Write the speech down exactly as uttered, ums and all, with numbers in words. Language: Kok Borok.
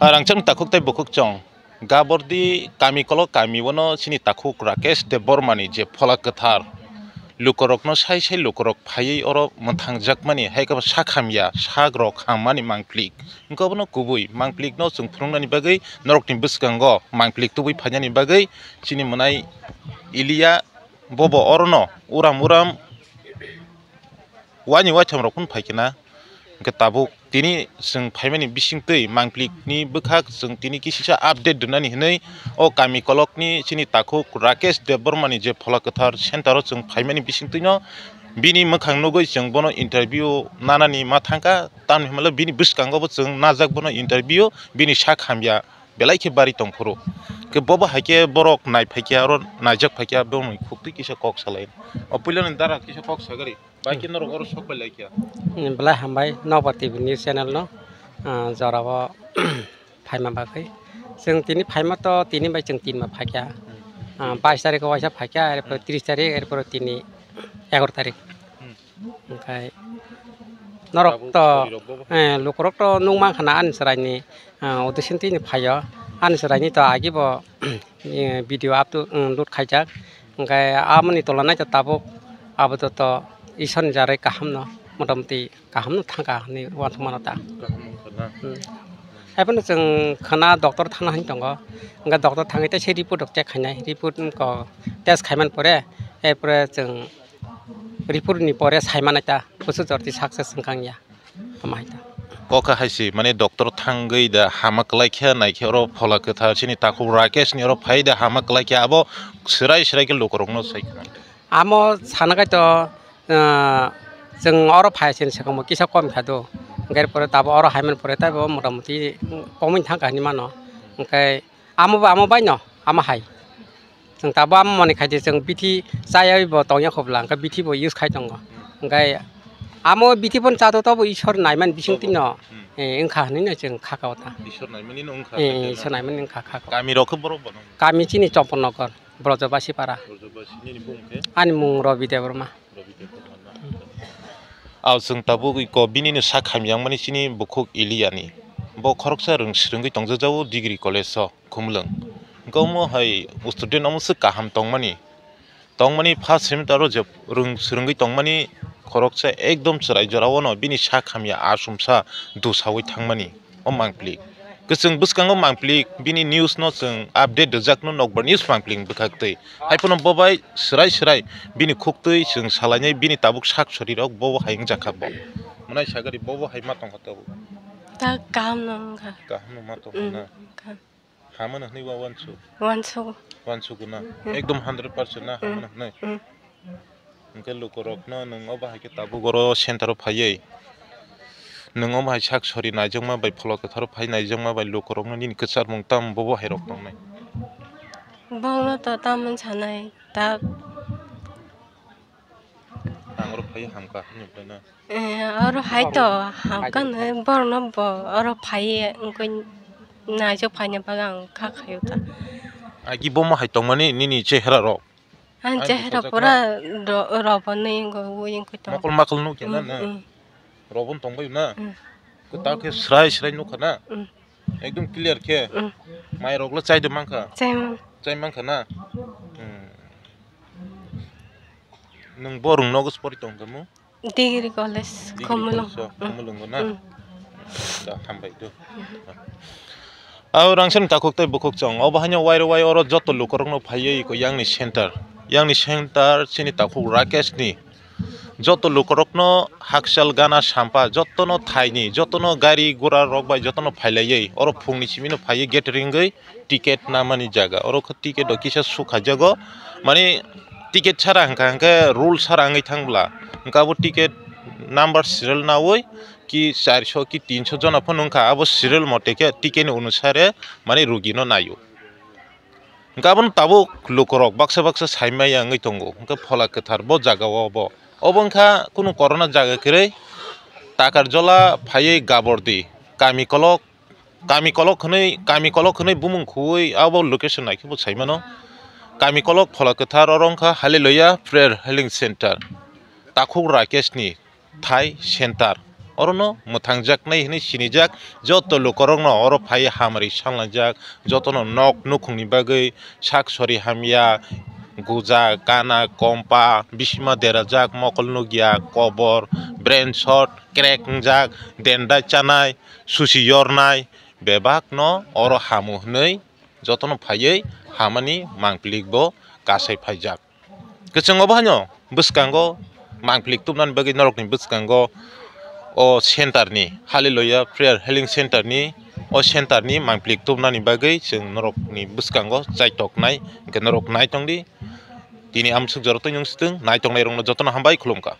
Rangchak takhuk tei bukhuk chwng. Gabordi kami kolok kami bono chini takhuk Rakesh Debbarmani je phola kwthar lukorokno sai sai lukorok phaiwi oro mwthangjakmani, hai khe bo sak hamya, sak rok hammani mangplik. Wngkha bono kubui mangplikno chwng phunuknani bagwi norokni bwskango mangplik tubui phainani bagwi chini mwnai Iliya bobo orono uram uram waini waitham rok phano phaikhe na. Hwnkhe tabuk tini chwng phaimani bisingtwi mangplikni bwkhak chwng tini kisisa update rwnani hwnwi o kami kolokni chini takhuk Rakesh Debbarmani je phola kwthar center o chwng phaimani bisingtwino bini mwkhang nugwi chwng bono interview nanani ma thangkha, tamni hwnmale bini bwskango bo chwng najak bono interview, bini sak hamya belai khe bari tongphuru. Khe bobo hai khe borok nai phai khe aro naijak phai khe abo bongni khuktwi kisa kok salai. O puilani dara kisa kok sagari. Bai khe norok oro sok pai lai khe. Belai hambai Nokbar T V news channel no, ah, jorao phaima bagwi. Chwng tini phaima to tini bai chwng tinma phaikha. Ah, bais tarik o waisa phaikha, erpore tris tarik, erpore tini egaro tarik. Hmm. Hwnkhe norok to, eh, lukurok to nukmankha na ani chwraini, ah, audition tini phaio. Ani chwraini to agi bo, eh, video upload, um, load khaijak. Hwnkhe amoni tola naitha tabuk abo to, to Isorni jarai kahamno, motamoti kahamno thangkha hinwi uansukmano ta. Kaham wngkha na? Hmm. Haiphano chwng khwna doctor thangna hinwi tongo. Hwnkhe doctor thangwi tei se report rok check khainai. Report wngkha test khaimani pore, erpore chwng report ni pore saimanai ta, kusu jorti success wngkha wngya, tamo hai ta. Kokha hai se, mane, doctor thangwi da hama kwlai khe, naikhe oro phola kwthar chini takhuk Rakesh ni oro phai da hama kwlai khe, abo swrai swrai khe lukurokno sai kha. Amo sana kai to, ah, chwng oro phai chini swkang bo kisa kom kha do, hwnkhe pore tabo oro hai man pore tei bo motamoti komoi thang kha hinwi mano, hwnkhe amo bo amo bai no, amo hai. Chwng tabuk amo manwi khai di, chwng bithi chaywi bo tongya khobla, hwnkhe bithi bo use khai tongo. Hwnkhe amo bithi bono chato tobo Isor naimani bising twi no, hmm, eh, wngkha hinwi no chwng kha kao ta. Isor naimani no wngkha. Eh, Isor naimani wngkha kha kao. Kami rok khe borok bono? Kami chini Chompornogor, Brojobasi para. Brojobasi, nini bumung khe? Ani mung Robi Debbarma. Robi Debbarma na? Aw, chwng tabuk iko bini no sak hamya wngmani chini bukhuk Iliyani. Bo khoroksa rwng swrwngwi tongjak jao degree college o. Khumlwng. Hwnkhe omo hai student omo se kaham tongmani. Tongmani first semester o je rwng swrwngwi tongmani khoroksa ekdom chwrai jora o no bini sak hamya asumsa dosawi thangmani o mangpili. Kwchwng bwskango mangpili bini news no chwng update rwjakno Nokbar News mangpili bwkhaktwi. Haiphano bo bai swrai swrai bini khuktwi chwng salainai bini tabuk sak sorirok bo hai wngjakha bo. Mwnai sagari bo bo hai ma tongkha tabuk. Ta kaham no wngkha. Kaham no ma tongkha na. Mm, wngkha. Hamano hwnwi wa wansuk? Wansuk. Wansuk na? Mm. Ekdom hundred percent na hamano hwnwi? Mm. Hwnkhe lukurokno nwng o bahai khe tabuk oro center o phaiwi nwng o bahai sak sori naijakma bai pholok kwtharo phai naijakma bai lukurokno nini kwcharmung tamo bobo hairok tongnai? Bongno to tamoni sanai tak. Ang oro phaiwi hamkha hinwi phaina. Eh, oro hai to hamkha no borokno bo oro phaiwi wngkhe naijak phaina bagwi ang kha khaio ta. Agi bomo hai tongmani nini chehera rok? Ani chehera pura ro-, robo nwi wngkha, wi wngkha to. Makul makul nukya na, mm, na? Mm. Robo tongbai na? Mm. Kwtal khe srai srai nukha na? Mm. Ekdom clear khe? Mm. Mai rok le chai de mankha? Chai man. Chai mankha na? Mm. Nwng bo rwng nogo se pori tong kha mo? Degree college, Degree Khumulwng. College o, mm, Khumulwngo na? Mm. Da, hambai do. Abo rangchakni takhuk tei bukhuk chwng. Obo haino wairo wai oro joto lukurokno phaiwi iko yangni center. Yangni center chini takhuk Rakesh ni. Joto lukurokno hakchal gana sampa, jotono thaini, jotono gari gura rok bai jotono phailaiwi oro phungni simino phaiwi gate ringwi ticket namani jaga. Oro khe ticket o kisa suk khaijago. Mani ticket sara hwnkha hwnkhe rule sara wngwi thang bwla. Hwnkhe abo ticket number serial naui ki charso ki tinso jona phano wngkha. Abo serial mote khe ticket ni onusare mani rugino naio. Hwnkhe abono tabuk lukurok baksa baksa saimaya wngwi tongo. Hwnkhe phola kwthar bo jaga o bo. Obo wngkha kunu corona jaga kwrwi Takarjola phaiwi Gabordi kami kolok. Kami kolok hwnwi, kami kolok hwnwi bumung khuwi abo location naikhe bo saimano. Kami kolok phola kwthar oro wngkha Hallelujah Prayer Healing Center. Takhuk Rakesh ni thai center. orono mwthangjaknai hinwi sinijak. Joto lukurokno oro phaiwi hamari salnajak, jotono nok nukhungni bagwi sak sori hamya, guja, kana, kompa, bisima derajak, mokol nukya, kobor, brain shot, crack wngjak, denda chanai, susi yornai, bebakno oro hamu hwnwi jotono phaiwi hamani mangpili bo kasai phaijak. Kwchwng obo haino bwskango mangpili tubunani bagwi norokni bwskango o center ni Hallelujah Prayer Healing Center ni o center ni mangpili tubunani bagwi chwng norokni bwskango chaitoknai, hwnkhe norok naitongdi. Tini amsuk jora twi nung swtwng, naitongnairokno jotono hambai khulumkha.